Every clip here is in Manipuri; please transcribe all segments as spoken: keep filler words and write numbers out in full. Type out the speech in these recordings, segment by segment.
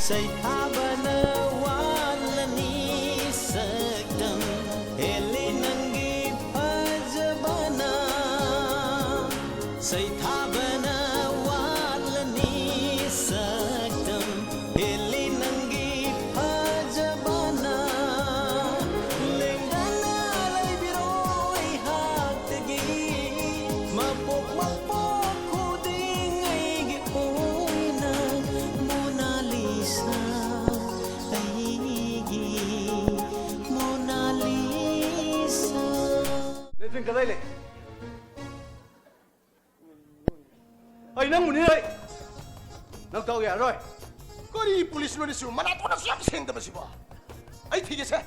ꯁꯩꯊꯥꯕꯅ ꯋꯥꯠꯂꯅꯤ ꯁꯛꯇꯝ, ꯍꯦꯜꯂꯤ ꯅꯪꯒꯤ ꯐꯖꯕꯅ꯫ ꯁꯩꯊꯥꯕꯅ ꯋꯥꯠꯂꯅꯤ ꯁꯛꯇꯝ, ꯍꯦꯜꯂꯤ ꯅꯪꯒꯤ ꯐꯖꯕꯅ꯫ ꯂꯦꯡꯗꯅ ꯂꯩꯕꯤꯔꯣ ꯑꯩꯍꯥꯛꯇꯒꯤ, ꯃꯄꯣꯛ ꯃꯄꯣꯛ ꯈꯨꯗꯤꯡ ꯑꯩꯒꯤ ꯑꯣꯏꯅ꯫ ꯃꯣꯅꯥꯂꯤꯁꯥ, ꯑꯩꯒꯤ ꯃꯣꯅꯥꯂꯤꯁꯥ꯫ ꯂꯦꯇ꯭ꯔꯤꯟ ꯀꯗꯥꯏ ꯂꯩ? ꯑꯩ ꯅꯪꯕꯨꯅꯤ ꯑꯩ꯫ ꯅꯪ ꯇꯧ ꯌꯥꯔꯣꯏ꯫ ꯀꯔꯤ ꯄꯨꯂꯤꯁꯅꯣꯅꯦ ꯁꯤꯕꯨ? ꯃꯅꯥꯇꯣꯟ ꯑꯁꯨꯛ ꯌꯥꯝ ꯁꯦꯡꯗꯕꯁꯤꯕꯣ? ꯑꯩ ꯊꯤꯒꯦꯁꯦ꯫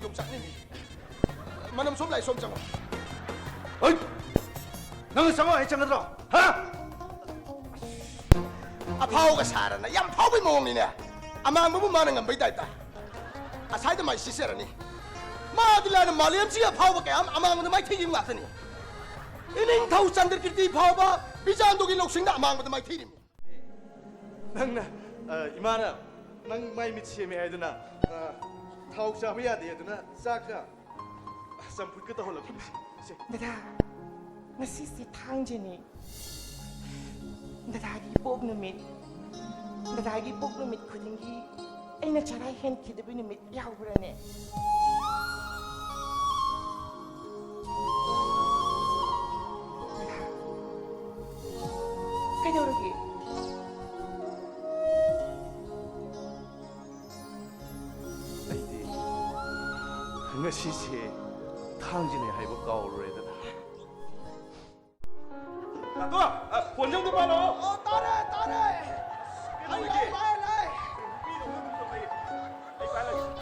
ꯌꯣꯡꯆꯥꯛꯅꯤꯅꯦ꯫ ꯃꯅꯝ ꯁꯣꯝ ꯂꯥꯛꯑꯦ, ꯁꯣꯝ ꯆꯪꯉꯣ꯫ ꯍꯩ! ꯅꯪꯅ ꯆꯪꯉꯣ, ꯑꯩ ꯆꯪꯒꯗ꯭ꯔꯣ? ꯍꯥ? ꯑꯐꯥꯎꯒ ꯁꯥꯔꯅ ꯌꯥꯝ ꯐꯥꯎꯕꯩ ꯃꯑꯣꯡꯅꯤꯅꯦ꯫ ꯑꯃꯥꯡꯕꯕꯨ ꯃꯥꯅ ꯉꯝꯕꯩ ꯇꯥꯏꯞꯇ꯫ ꯑꯁꯥꯏꯗ ꯃꯥꯏ ꯁꯤꯆꯔꯅꯤ꯫ ꯃꯥꯗꯤ ꯂꯥꯏꯅ ꯃꯥꯂꯦꯝꯁꯤꯒꯤ ꯑꯐꯥꯎꯕ ꯀꯌꯥ ꯑꯃ ꯑꯃꯥꯡꯕꯗ ꯃꯥꯏꯊꯤꯈꯤꯕ ꯉꯥꯛꯇꯅꯤ꯫ ꯏꯅꯤꯡꯊꯧ ꯆꯟꯗ꯭ꯔꯀꯤꯔꯇꯤ ꯐꯥꯎꯕ ꯕꯤꯖꯥꯟꯗꯨꯒꯤ ꯂꯧꯁꯤꯡꯗ ꯑꯃꯥꯡꯕꯗ ꯃꯥꯏꯊꯤꯔꯤꯃꯤ꯫ ꯅꯪꯅ, ꯑ, ꯏꯃꯥꯅ ꯅꯪ ꯃꯥꯏ ꯃꯤꯠ ꯁꯦꯝꯃꯦ ꯍꯥꯏꯗꯨꯅ, ꯑ, ꯊꯥꯎ ꯆꯥꯕ ꯌꯥꯗꯦ ꯑꯗꯨꯅ ꯆꯥꯛꯀ ꯆꯝꯐꯨꯠꯀ ꯇꯧꯍꯜꯂꯛꯄꯅꯤ꯫ ꯁꯦ꯫ ꯗꯗꯥ, ꯉꯁꯤꯁꯦ ꯊꯥꯡꯖꯅꯤ꯫ ꯗꯗꯥꯒꯤ ꯏꯄꯣꯛ ꯅꯨꯃꯤꯠ, ꯗꯗꯥꯒꯤ ꯏꯄꯣꯛ ꯅꯨꯃꯤꯠ ꯈꯨꯗꯤꯡꯒꯤ ꯑꯩꯅ ꯆꯔꯥ ꯍꯦꯟꯈꯤꯗꯕ ꯅꯨꯃꯤꯠ ꯌꯥꯎꯕ꯭ꯔꯅꯦ? ꯗꯗꯥ, ꯀꯩꯗꯧꯔꯒꯦ? ꯑꯩꯗꯤ ꯉꯁꯤꯁꯦ ꯊꯥꯡꯖꯅꯤ ꯍꯥꯏꯕ ꯀꯥꯎꯔꯨꯔꯦꯗꯅ꯫ ꯇꯥꯇꯣ, ꯑ, ꯐꯣꯟꯁꯦ ꯑꯝꯇ ꯄꯥꯏꯔꯛꯑꯣ꯫ ꯑꯣ, ꯇꯥꯔꯦ, ꯇꯥꯔꯦ꯫ ꯀꯩꯗꯧꯔꯤꯒꯦ? ꯂꯥꯏ, ꯂꯥꯏ, ꯂꯥꯏ꯫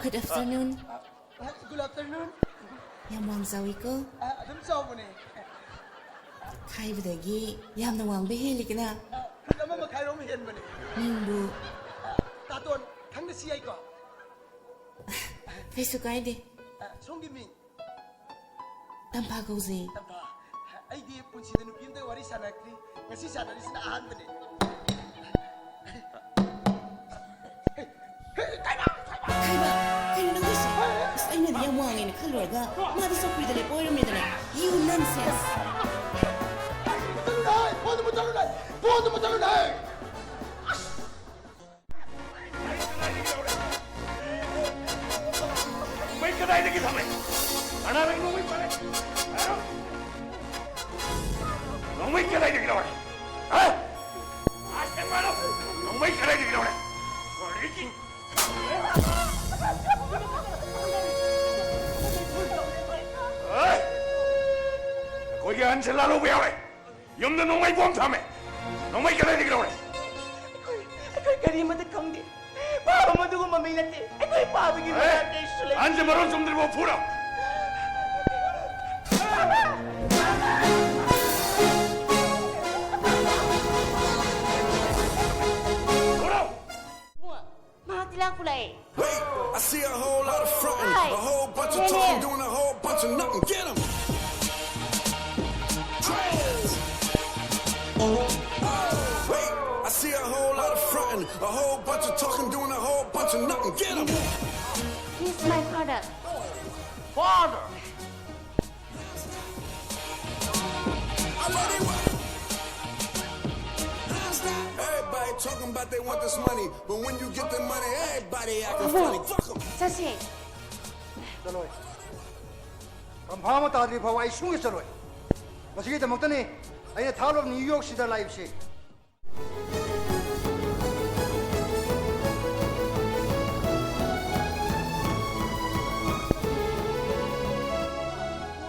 Good afternoon. ꯑ, good afternoon. ꯌꯥꯝ ꯋꯥꯡ ꯆꯥꯎꯏꯀꯣ꯫ ꯑ, ꯑꯗꯨꯝ ꯆꯥꯎꯕꯅꯦ꯫ ꯈꯥꯏꯕꯗꯒꯤ ꯌꯥꯝꯅ ꯋꯥꯡꯕ ꯍꯦꯜꯂꯤꯀꯅ꯫ ꯑ, ꯐꯨꯠ ꯑꯃ ꯃꯈꯥꯏꯔꯣꯝ ꯍꯦꯟꯕꯅꯦ꯫ ꯃꯤꯡꯕꯨ? ꯑ, ꯇꯥꯇꯣꯟ, ꯈꯪꯅꯁꯤ ꯌꯥꯏꯀꯣ? ꯀꯩꯁꯨ ꯀꯥꯏꯗꯦ꯫ ꯑ, ꯁꯣꯝꯒꯤ ꯃꯤꯡ? ꯇꯝꯐꯥ ꯀꯧꯖꯩ꯫ ꯇꯝꯐꯥ꯫ ꯑꯩꯗꯤ ꯄꯨꯟꯁꯤꯗ ꯅꯨꯄꯤ ꯑꯝꯇ ꯋꯥꯔꯤ ꯁꯥꯟꯅꯔꯛꯇ꯭ꯔꯤ꯫ ꯉꯁꯤ ꯁꯥꯟꯅꯔꯤꯁꯤꯅ ꯑꯍꯥꯟꯕꯅꯦ꯫ ꯍꯩꯃꯥ, ꯀꯩꯅꯣ ꯅꯪꯒꯤꯁꯦ? ꯑꯁ, ꯑꯩꯅꯗꯤ ꯌꯥꯝ ꯋꯥꯡꯉꯦꯅ ꯈꯜꯂꯨꯔꯒ ꯃꯥꯗꯤ ꯆꯧꯀ꯭ꯔꯤꯗ ꯂꯦꯞꯄ ꯑꯣꯏꯔꯝꯃꯦꯗꯅ꯫ You nonsense! ꯐꯣꯟꯗꯨ ꯃꯨꯠꯊꯠꯂꯨꯅꯦ! ꯐꯣꯟꯗꯨ ꯃꯨꯠꯊꯠꯂꯨꯅꯦ! ꯅꯣꯡꯃꯩ ꯀꯗꯥꯏꯗꯒꯤ ꯊꯝꯃꯦ? ꯀꯅꯥꯅ ꯅꯣꯡꯃꯩ ꯄꯥꯜꯂꯦ? ꯍꯥꯏꯔꯣ꯫ ꯅꯣꯡꯃꯩ ꯀꯗꯥꯏꯗꯒꯤ ꯂꯧꯔꯦ? ꯍꯥ? ꯑꯁꯦꯡꯕ ꯍꯥꯏꯔꯣ꯫ ꯅꯣꯡꯃꯩ ꯀꯗꯥꯏꯗꯒꯤ ꯂꯧꯔꯦ? ꯀꯔꯤꯒꯤ? ꯍꯦ! ꯑꯩꯈꯣꯏꯒꯤ ꯑꯍꯟꯁꯦ ꯂꯥꯜꯍꯧꯕ ꯌꯥꯎꯔꯦ꯫ ꯌꯨꯝꯗ ꯅꯣꯡꯃꯩ ꯕꯣꯝ ꯊꯝꯃꯦ꯫ ꯅꯣꯡꯃꯩ ꯀꯗꯥꯏꯗꯒꯤ ꯂꯧꯔꯦ? ꯑꯩꯈꯣꯏ, ꯑꯩꯈꯣꯏ ꯀꯔꯤꯃꯠꯇ ꯈꯪꯗꯦ꯫ ꯄꯥꯕ ꯃꯗꯨꯒꯨꯝꯕ ꯃꯤ ꯅꯠꯇꯦ꯫ ꯑꯩꯈꯣꯏ ꯄꯥꯕꯒꯤ ꯍꯦ! ꯃꯔꯛꯇ ꯁꯨꯂꯩ꯫ ꯑꯍꯟꯁꯦ ꯃꯔꯣꯟ ꯆꯨꯝꯗ꯭ꯔꯤꯕꯣ ꯐꯨꯔꯣ꯫ ꯐꯨꯔꯣ꯫ ꯃꯍꯥꯛꯇꯤ ꯂꯥꯛꯄ ꯂꯥꯛꯑꯦ꯫ Wait, I see a whole lot of frontin', a whole bunch of talking, doing a whole bunch of nothing. Get 'em! Wait, I see a whole lot of frontin', a whole bunch of talking, doing a whole bunch of nothing. Get 'em! He's my father. Father! Everybody talking about they want this money, but when you get the money, everybody acting funny. Fuck 'em! ꯆꯠꯁꯦ꯫ ꯆꯠꯂꯣꯏ꯫ ꯀꯟꯐꯥꯝ ꯑꯃ ꯇꯥꯗ꯭ꯔꯤ ꯐꯥꯎꯕ ꯑꯩ ꯁꯨꯡꯆꯠ ꯆꯠꯂꯣꯏ꯫ ꯃꯁꯤꯒꯤꯗꯃꯛꯇꯅꯤ ꯑꯩꯅ ꯊꯥꯞꯂꯕ ꯅ꯭ꯌꯨ ꯌꯣꯔꯛꯁꯤꯗ ꯂꯥꯛꯏꯕꯁꯤ꯫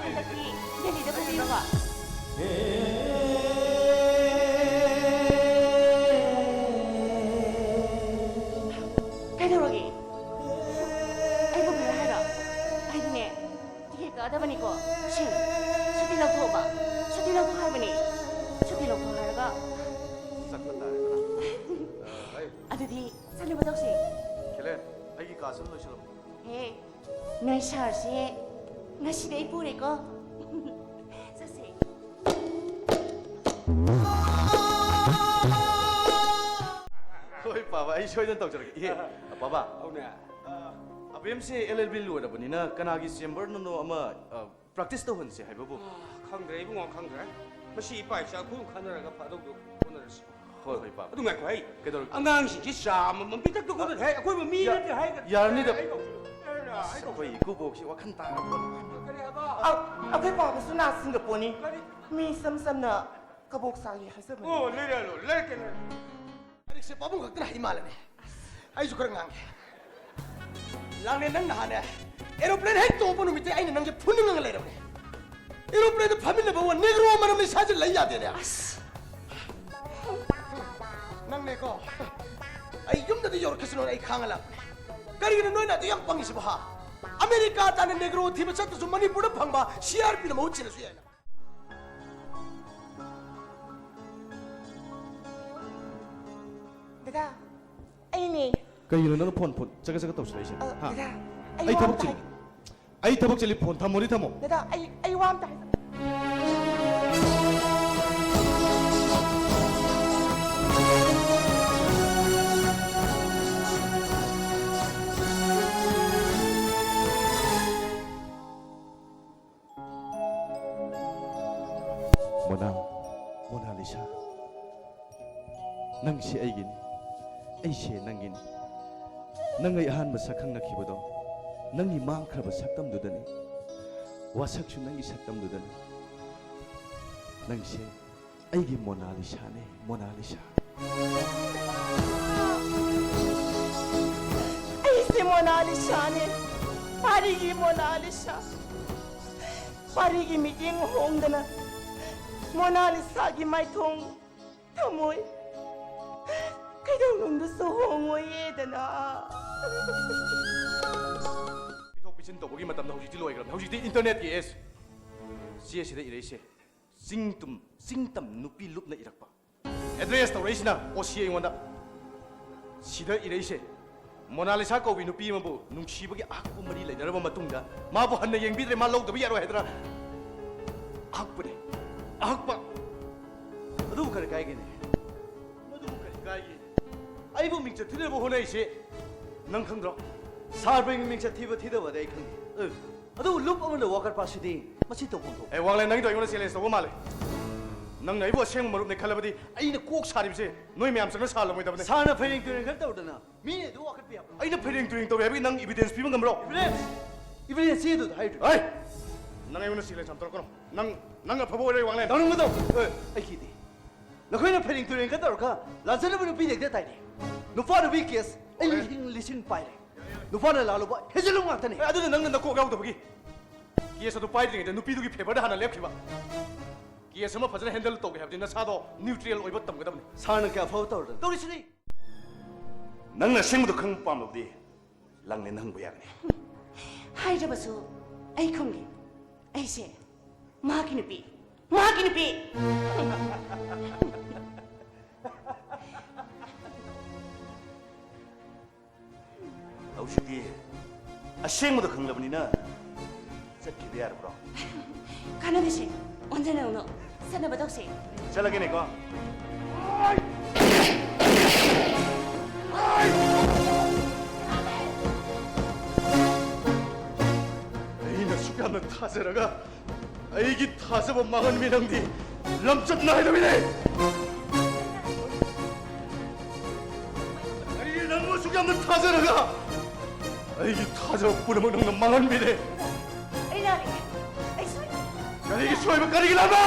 ꯍꯟꯗꯛꯇꯤ ꯗꯦꯜꯂꯤꯗ ꯄꯨꯕꯤꯔꯨꯕ꯫ ꯀꯩꯗꯧꯔꯒꯦ? ꯑꯩ ꯄꯨꯕꯤꯔꯣ ꯍꯥꯏꯔꯣ? ꯑꯩꯗꯤꯅꯦ, ꯇꯤꯀꯦꯠ ꯀꯛꯑꯗꯕꯅꯤꯀꯣ꯫ ꯁꯤꯡ, ꯁꯨꯇꯤ ꯂꯧꯊꯣꯛꯑꯣꯕ꯫ ꯁꯨꯇꯤ ꯂꯧꯊꯣꯛꯑꯣ ꯍꯥꯏꯕꯅꯦ꯫ ꯁꯨꯇꯤ ꯂꯧꯊꯣꯛꯑꯣ ꯍꯥꯏꯔꯒ꯫ ꯆꯠꯄ ꯇꯥꯔꯦꯗꯅ꯫ ꯑ, ꯍꯩ꯫ ꯑꯗꯨꯗꯤ ꯆꯠꯅꯕ ꯇꯧꯁꯦ꯫ ꯈꯦꯂꯦꯟ, ꯑꯩꯒꯤ ꯀꯥ ꯁꯨꯝ ꯂꯣꯏꯁꯤꯜꯂꯝꯃꯣ꯫ ꯍꯦ, ꯅꯣꯏ ꯁꯥꯔꯁꯦ ꯉꯁꯤꯗꯤ ꯑꯩ ꯄꯨꯔꯦꯀꯣ꯫ ꯆꯠꯁꯦ꯫ ꯍꯣꯏ ꯄꯥꯕ, ꯑꯩ ꯁꯣꯏꯗꯅ ꯇꯧꯖꯔꯛꯀꯦ꯫ ꯏꯍꯦ, ꯄꯥꯕ꯫ ꯑꯧꯅꯦ꯫ ꯑ, ꯑꯕꯦꯝꯁꯦ ꯑꯦꯜ ꯑꯦꯜ ꯕꯤ ꯂꯣꯏꯔꯕꯅꯤꯅ ꯀꯅꯥꯒꯤ ꯆꯦꯝꯕꯔꯅꯅꯣ ꯑꯃ, ꯑ, ꯄ꯭ꯔꯦꯛꯇꯤꯁ ꯇꯧꯍꯟꯁꯦ ꯍꯥꯏꯕꯕꯨ? ꯑ, ꯈꯪꯗ꯭ꯔꯦ ꯏꯕꯨꯡꯉꯣ, ꯈꯪꯗ꯭ꯔꯦ꯫ ꯃꯁꯤ ꯏꯄꯥ ꯏꯆꯥ ꯑꯩꯈꯣꯏ ꯈꯟꯅꯔꯒ ꯐꯥꯗꯧꯗꯣ ꯍꯣꯠꯅꯔꯁꯤ꯫ ꯍꯣꯏ, ꯍꯣꯏ, ꯄꯥꯕ꯫ ꯑꯗꯨ ꯉꯥꯏꯈꯣ, ꯑꯩ ꯀꯩꯗꯧꯔꯒꯦ? ꯑꯉꯥꯡꯁꯤꯡꯁꯤ ꯆꯥ ꯑꯃꯃꯝ ꯄꯤꯊꯛꯇ ꯈꯣꯠꯇ ꯍꯥꯏ, ꯑꯩꯈꯣꯏꯕꯨ ꯃꯤ ꯌꯥ-, ꯅꯠꯇꯦ ꯍꯥꯏꯒ-, ꯌꯥꯔꯅꯤꯗ꯫ ꯑꯩ ꯀꯧꯁꯤꯜꯂꯨ꯫ ꯑꯩ ꯑꯁ, ꯀꯧꯁꯤꯜꯂꯨ꯫ ꯑꯩꯈꯣꯏ ꯏꯀꯨꯕꯣꯛꯁꯤ ꯋꯥꯈꯜ ꯇꯥꯔꯕꯣ? ꯀꯔꯤ ꯍꯥꯏꯕ? ꯑ-, ꯑꯩꯈꯣꯏ ꯄꯥꯕꯁꯨ ꯅꯥ ꯁꯤꯡꯒ ꯄꯣꯠꯅꯤ꯫ ꯀꯔꯤ? ꯃꯤ ꯏꯁꯝ ꯁꯝꯅ ꯀꯕꯣꯛ ꯆꯥꯒꯦ ꯍꯥꯏꯖꯕꯅꯤ꯫ ꯑꯣ, ꯂꯩꯔꯛꯑꯣ, ꯂꯩꯔꯛꯀꯦ, ꯂꯩꯔꯛꯀꯦ꯫ ꯂꯥꯏꯔꯤꯛꯁꯦ ꯄꯥꯕꯨꯡ ꯈꯛꯇꯅ ꯍꯩ ꯃꯥꯜꯂꯦꯅꯦ꯫ ꯑꯩꯁꯨ ꯈꯔ ꯉꯥꯡꯒꯦ꯫ ꯂꯥꯡꯂꯦ, ꯅꯪ ꯅꯍꯥꯟꯅꯦ ꯑꯦꯔꯣꯄ꯭ꯂꯦꯟ ꯍꯦꯛ ꯇꯣꯡꯉꯛꯄ ꯅꯨꯃꯤꯠꯇꯩ ꯑꯩꯅ ꯅꯪꯁꯦ ꯐꯨꯅꯤꯡꯉꯒ ꯂꯩꯔꯕꯅꯦ꯫ ꯑꯦꯔꯣꯄ꯭ꯂꯦꯟꯗ ꯐꯝꯃꯤꯟꯅꯕ ꯋꯥ ꯅꯦꯒ꯭ꯔꯣ ꯃꯔꯝꯅ ꯏꯁꯥꯁꯦ ꯂꯩ ꯌꯥꯗꯦꯅꯦ꯫ ꯑꯁ! ꯅꯪꯅꯦꯀꯣ, ꯑꯩ ꯌꯨꯝꯗꯗꯤ ꯌꯧꯔꯛꯈꯤꯁꯅꯨꯅ ꯑꯩ ꯈꯥꯡꯉ ꯂꯥꯛꯄꯅꯦ꯫ ꯀꯔꯤꯒꯤꯅꯣ ꯅꯣꯏꯅ ꯑꯗꯨ ꯌꯥꯝ ꯄꯪꯉꯤꯁꯤꯕꯣ, ꯍꯥ? ꯑꯃꯦꯔꯤꯀꯥ ꯇꯥꯟꯅ ꯅꯦꯒ꯭ꯔꯣ ꯊꯤꯕ ꯆꯠꯇ꯭ꯔꯁꯨ ꯃꯅꯤꯄꯨꯔꯗ ꯐꯪꯕ ꯁꯤ ꯑꯥꯔ ꯄꯤꯅ ꯃꯍꯨꯠ ꯁꯤꯜꯂꯁꯨ ꯌꯥꯏꯅ꯫ ꯗꯗꯥ, ꯑꯩꯅꯦ꯫ ꯀꯩꯒꯤꯅꯣ ꯅꯪꯅ ꯐꯣꯟ, ꯐꯣꯟ ꯆꯒꯠ ꯆꯒꯠ ꯇꯧꯁꯤꯜꯂꯛꯏꯁꯦ? ꯑ, ꯍꯥ? ꯗꯗꯥ, ꯑꯩ ꯑꯩ ꯋꯥ ꯊꯕꯛ ꯑꯝꯇ ꯆꯤꯜꯂꯤ꯫ ꯍꯥꯏꯒꯦ꯫ ꯑꯩ ꯊꯕꯛ ꯆꯤꯜꯂꯤ, ꯐꯣꯟ ꯊꯝꯃꯣꯗꯤ ꯊꯝꯃꯣ꯫ ꯗꯗꯥ, ꯑꯩ, ꯑꯩ ꯋꯥ ꯑꯝꯇ ꯍꯥꯏꯒꯦ꯫ ꯃꯣꯅꯥ, ꯃꯣꯅꯥꯂꯤꯁꯥ, ꯅꯪꯁꯦ ꯑꯩꯒꯤꯅꯤ, ꯑꯩꯁꯦ ꯅꯪꯒꯤꯅꯤ꯫ ꯅꯪ ꯑꯩ ꯑꯍꯥꯟꯕ ꯁꯛ ꯈꯪꯅꯈꯤꯕꯗꯣ ꯅꯪꯒꯤ ꯃꯥꯡꯈ꯭ꯔꯕ ꯁꯛꯇꯝꯗꯨꯗꯅꯤ, ꯋꯥꯁꯛꯁꯨ ꯅꯪꯒꯤ ꯁꯛꯇꯝꯗꯨꯗꯅꯤ꯫ ꯅꯪꯁꯦ ꯑꯩꯒꯤ ꯃꯣꯅꯥꯂꯤꯁꯥꯅꯦ, ꯃꯣꯅꯥꯂꯤꯁꯥ꯫ ꯑꯩꯁꯦ ꯃꯣꯅꯥꯂꯤꯁꯥꯅꯦ, ꯄꯥꯔꯤꯒꯤ ꯃꯣꯅꯥꯂꯤꯁꯥ꯫ ꯄꯥꯔꯤꯒꯤ ꯃꯤꯠꯌꯦꯡ ꯍꯣꯡꯗꯅ ꯃꯣꯅꯥꯂꯤꯁꯥꯒꯤ ꯃꯥꯏꯊꯣꯡ, ꯊꯃꯣꯏ, ꯀꯩꯗꯧꯅꯨꯡꯗꯁꯨ ꯍꯣꯡꯉꯣꯏꯌꯦꯗꯅ꯫ ꯄꯤꯊꯣꯛ ꯄꯤꯁꯤꯟ ꯇꯧꯕꯒꯤ ꯃꯇꯝꯗ ꯍꯧꯖꯤꯛꯇꯤ ꯂꯣꯏꯈ꯭ꯔꯕꯅꯤ꯫ ꯍꯧꯖꯤꯛꯇꯤ ꯏꯟꯇꯔꯅꯦꯠꯀꯤ ꯑꯦꯖ꯫ ꯆꯦꯁꯤꯗ ꯏꯔꯛꯏꯁꯦ ꯆꯤꯡ ꯇꯨꯝ, ꯆꯤꯡ ꯇꯝ ꯅꯨꯄꯤ ꯂꯨꯞꯅ ꯏꯔꯛꯄ꯫ ꯑꯦꯗ꯭ꯔꯦꯁ ꯇꯧꯔꯛꯏꯁꯤꯅ ꯑꯣ ꯁꯤ ꯑꯩꯉꯣꯟꯗ꯫ ꯁꯤꯗ ꯏꯔꯛꯏꯁꯦ ꯃꯣꯅꯥꯂꯤꯁꯥ ꯀꯧꯕꯤ ꯅꯨꯄꯤ ꯑꯃꯕꯨ ꯅꯨꯡꯁꯤꯕꯒꯤ ꯑꯍꯛꯄ ꯃꯔꯤ ꯂꯩꯅꯔꯕ ꯃꯇꯨꯡꯗ ꯃꯥꯕꯨ ꯍꯟꯅ ꯌꯦꯡꯕꯤꯗ꯭ꯔꯦ, ꯃꯥ ꯂꯧꯗꯕ ꯌꯥꯔꯣꯏ ꯍꯥꯏꯗꯅ꯫ ꯑꯍꯛꯄꯅꯦ, ꯑꯍꯛꯄ꯫ ꯃꯗꯨꯕꯨ ꯀꯔꯤ ꯀꯥꯏꯒꯦ? ꯑꯩꯕꯨ ꯃꯤꯡꯆꯠ ꯊꯤꯅꯕ ꯍꯣꯠꯅꯔꯤꯁꯦ ꯅꯪ ꯈꯪꯗ꯭ꯔꯣ? ꯁꯥꯔꯕꯨ ꯃꯤꯡꯆꯠ ꯊꯤꯕ ꯊꯤꯗꯕꯗꯤ ꯑꯩ ꯈꯪꯗꯦ꯫ ꯑꯦ, ꯑꯗꯨꯕꯨ ꯂꯨꯞ ꯑꯃꯅ ꯋꯥꯀꯠꯄ ꯑꯁꯤꯗꯤ ꯃꯁꯤ ꯇꯧꯐꯝ ꯊꯣꯛꯄ꯫ ꯑꯦ, ꯋꯥꯡꯂꯦꯟ, ꯅꯪꯒꯤꯗꯣ ꯑꯩꯉꯣꯟꯗ ꯆꯦꯂꯦꯟꯖ ꯇꯧꯕ ꯃꯥꯜꯂꯦ꯫ ꯅꯪꯅ ꯑꯩꯕꯨ ꯑꯁꯦꯡꯕ ꯃꯔꯨꯞꯅꯤ ꯈꯜꯂꯕꯗꯤ ꯑꯩꯅ ꯀꯣꯛ ꯁꯥꯔꯤꯕꯁꯦ ꯅꯣꯏ ꯃꯌꯥꯝ ꯆꯪꯅ ꯁꯥꯜꯂꯝꯃꯣꯏꯗꯕꯅꯦ꯫ ꯁꯥꯔꯅ ꯐꯩꯔꯦꯡ ꯇꯨꯔꯦꯡ ꯈꯔ ꯇꯧꯗꯅ ꯃꯤꯅ ꯑꯗꯨ ꯋꯥꯀꯠꯄ ꯌꯥꯕ꯭ꯔꯥ? ꯑꯩꯅ ꯐꯩꯔꯦꯡ ꯇꯨꯔꯦꯡ ꯇꯧꯋꯦ ꯍꯥꯏꯕꯒꯤ ꯅꯪ ꯏꯕꯤꯗꯦꯟꯁ ꯄꯤꯕ ꯉꯝꯕ꯭ꯔꯣ? ꯏꯕꯤꯗꯦꯟꯁ? ꯏꯕꯤꯗꯦꯟꯁ ꯆꯦ ꯑꯗꯨꯗ ꯍꯥꯏꯗ꯭ꯔꯣ? ꯍꯩ! ꯅꯪ ꯑꯩꯉꯣꯟꯗ ꯆꯦꯂꯦꯟꯖ ꯌꯥꯝ ꯇꯧꯔꯛꯀꯅꯣ꯫ ꯅꯪ, ꯅꯪ ꯑꯐꯕ ꯑꯣꯏꯔꯣꯏ, ꯋꯥꯡꯂꯦꯟ꯫ ꯇꯧꯅꯤꯡꯕꯗꯣ? ꯑꯦ, ꯑꯩꯒꯤꯗꯤ꯫ ꯅꯈꯣꯏꯅ ꯐꯩꯔꯦꯡ ꯇꯨꯔꯦꯡ ꯈꯔ ꯇꯧꯔꯒ ꯂꯥꯟꯖꯅꯕ ꯅꯨꯄꯤ ꯂꯩꯇꯦ ꯇꯥꯏꯅꯦ꯫ ꯅꯨꯄꯥ ꯅꯨꯄꯤ ꯀꯦꯁ ꯑꯩ ꯂꯤꯁꯤꯡ, ꯂꯤꯁꯤꯡ ꯄꯥꯏꯔꯦ꯫ ꯅꯨꯄꯥꯅ ꯂꯥꯜꯂꯨꯕ ꯍꯦꯟꯖꯜꯂꯨ ꯉꯥꯛꯇꯅꯦ꯫ ꯑꯦ, ꯑꯗꯨꯅ ꯅꯪꯅ ꯅꯀꯣꯛ ꯌꯥꯎꯗꯕꯒꯤ꯫ ꯀꯦꯁ ꯑꯗꯨ ꯄꯥꯏꯗ꯭ꯔꯤꯉꯩꯗ ꯅꯨꯄꯤꯗꯨꯒꯤ ꯐꯦꯚꯔꯗ ꯍꯥꯟꯅ ꯂꯦꯞꯈꯤꯕ꯫ ꯀꯦꯁ ꯑꯃ ꯐꯖꯅ ꯍꯦꯟꯗꯜ ꯇꯧꯒꯦ ꯍꯥꯏꯕꯗꯤ ꯅꯁꯥꯗꯣ ꯅ꯭ꯌꯨꯇ꯭ꯔꯦꯜ ꯑꯣꯏꯕ ꯇꯝꯒꯗꯕꯅꯤ꯫ ꯁꯥꯔꯅ ꯀꯌꯥ ꯐꯕ ꯇꯧꯔꯗꯅ? ꯇꯧꯔꯤꯁꯤꯗꯤ꯫ ꯅꯪꯅ ꯑꯁꯦꯡꯕꯗꯣ ꯈꯪꯕ ꯄꯥꯝꯂꯕꯗꯤ ꯂꯥꯡꯂꯦꯟꯗ ꯍꯪꯕ ꯌꯥꯒꯅꯤ꯫ ꯍꯥꯏꯔꯕꯁꯨ ꯑꯩ ꯈꯨꯝꯒꯦ꯫ ꯑꯩꯁꯦ ꯃꯥꯒꯤ ꯅꯨꯄꯤ, ꯃꯥꯒꯤ ꯅꯨꯄꯤ꯫ ꯍꯧꯖꯤꯛꯇꯤ ꯑꯁꯦꯡꯕꯗꯣ ꯈꯪꯂꯕꯅꯤꯅ ꯆꯠꯈꯤꯕ ꯌꯥꯔꯕ꯭ꯔꯣ? ꯀꯥꯟꯅꯗꯦꯁꯦ, ꯑꯣꯟꯖꯟꯅꯧꯅꯣ, ꯆꯠꯅꯕ ꯇꯧꯁꯦ꯫ ꯆꯠꯂꯒꯦꯅꯦꯀꯣ꯫ ꯑꯩꯅ ꯑꯁꯨꯛ ꯌꯥꯝꯅ ꯊꯥꯖꯔꯒ ꯑꯩꯒꯤ ꯊꯥꯖꯕ ꯃꯥꯡꯍꯟꯕꯤ ꯅꯪꯗꯤ ꯂꯝꯆꯠ ꯅꯥꯏꯗꯕꯤꯅꯦ꯫ ꯑꯩ ꯅꯪꯕꯨ ꯑꯁꯨꯛ ꯌꯥꯝꯅ ꯊꯥꯖꯔꯒ ꯑꯩꯒꯤ ꯊꯥꯖꯕ ꯄꯨꯝꯅꯃꯛ ꯅꯪꯅ ꯃꯥꯡꯍꯟꯕꯤꯔꯦ꯫ ꯑꯩ ꯂꯥꯜꯂꯦ꯫ ꯑꯩ ꯁꯣꯏꯈ꯭ꯔꯦ꯫ ꯀꯔꯤꯒꯤ ꯁꯣꯏꯕ? ꯀꯔꯤꯒꯤ ꯂꯥꯟꯕ?